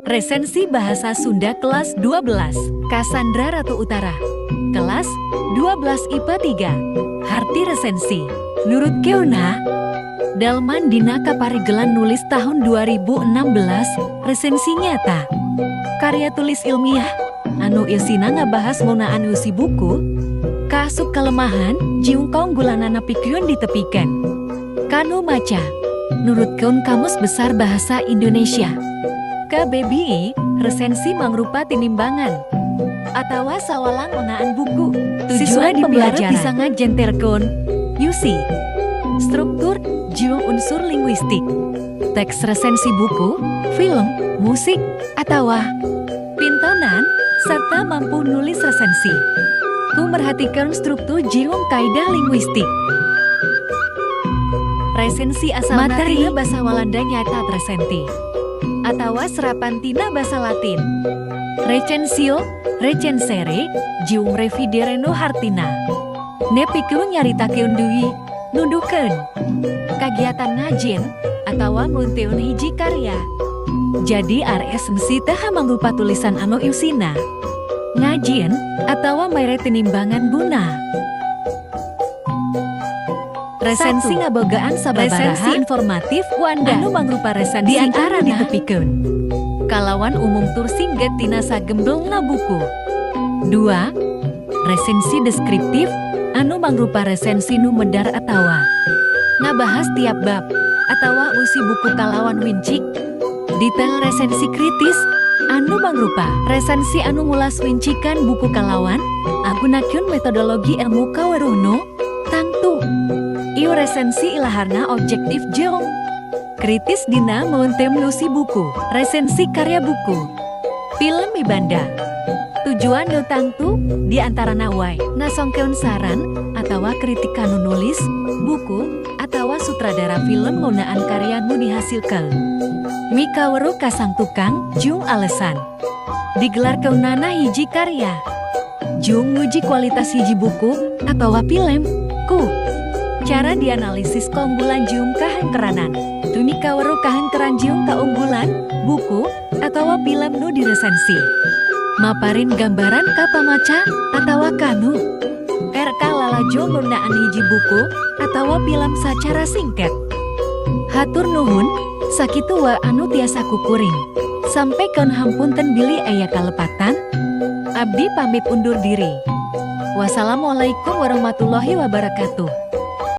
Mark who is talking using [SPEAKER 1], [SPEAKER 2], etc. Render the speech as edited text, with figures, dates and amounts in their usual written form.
[SPEAKER 1] Resensi Bahasa Sunda kelas 12, Cassandra Ratu Utara. Kelas 12 IPA 3. Harti resensi. Nurut keuna Dalman dina kaparigelan nulis tahun 2016, resensi nyata. Karya tulis ilmiah, anu isina ngabahas ngeunaan eusi buku, kaasup kelemahan, jeung kaunggulanana pikeun ditepikeun kanu maca. Nurutkeun Kamus Besar Bahasa Indonesia, KBBI, resensi mangrupa tinimbangan atawa sawalang ngeunaan buku. Siswa
[SPEAKER 2] Tujuan
[SPEAKER 1] pembelajaran
[SPEAKER 2] pembelajaran.
[SPEAKER 1] Bisa ngajenterkeun eusi, struktur, jeung unsur linguistik teks resensi buku, film, musik, atawa pintonan, serta mampu nulis resensi ku merhatikan struktur jeung kaidah linguistik. Resensi asal
[SPEAKER 2] Materi.
[SPEAKER 1] Tina basa Walanda nyaeta recensie atawa serapan tina basa Latin recensio, recensere, jeung revidere nu hartina nepikeun nyaritakeun deui, nuduhkeun kagiatan ngajieun atawa meunteun hiji karya. Jadi resensi teh mangrupa tulisan anu eusina ngajieun atawa mere tinimbangan guna resensi
[SPEAKER 2] 1.
[SPEAKER 1] Ngabogaan sababaraha
[SPEAKER 2] Resensi
[SPEAKER 1] informatif
[SPEAKER 2] Wanda.
[SPEAKER 1] Anu mangrupa resensi
[SPEAKER 2] Di antarana.
[SPEAKER 1] Anu ditepikeun kalawan umum tur singget tina sagemblengna buku. 2. Resensi deskriptif anu mangrupa resensi nu medar atawa ngabahas tiap bab atawa eusi buku kalawan wincik. Detail. Resensi kritis anu mangrupa resensi anu ngulas wincikan buku kalawan agunakeun metodologi ilmu kaweruh nu tangtu. Ieu resensi ilaharna objektif jeung kritis dina meuntem eusi buku. Resensi karya buku, film mibanda tujuan nu tangtu diantarana wae nasongkeun saran atawa kritik kanu nulis buku atawa sutradara film ngeunaan karya nu dihasilkeun. Mikaweruh ka sang tukang jeung alesan digelarkeunana hiji karya jeung nguji kualitas hiji buku atawa film ku cara dianalisis keunggulan jeung kahengkeranan. Tumikaweruh kahengkeran jeung kaunggulan buku atawa film nu diresensi. Maparin gambaran ka pamaca atawa kanu RK lalajo ngeunaan hiji buku atawa film sacara singkat. Hatur nuhun, sakitu wa anu tiasa kukuring sampaikan, hampunten bilih aya kalepatan. Abdi pamit undur diri. Wassalamualaikum warahmatullahi wabarakatuh.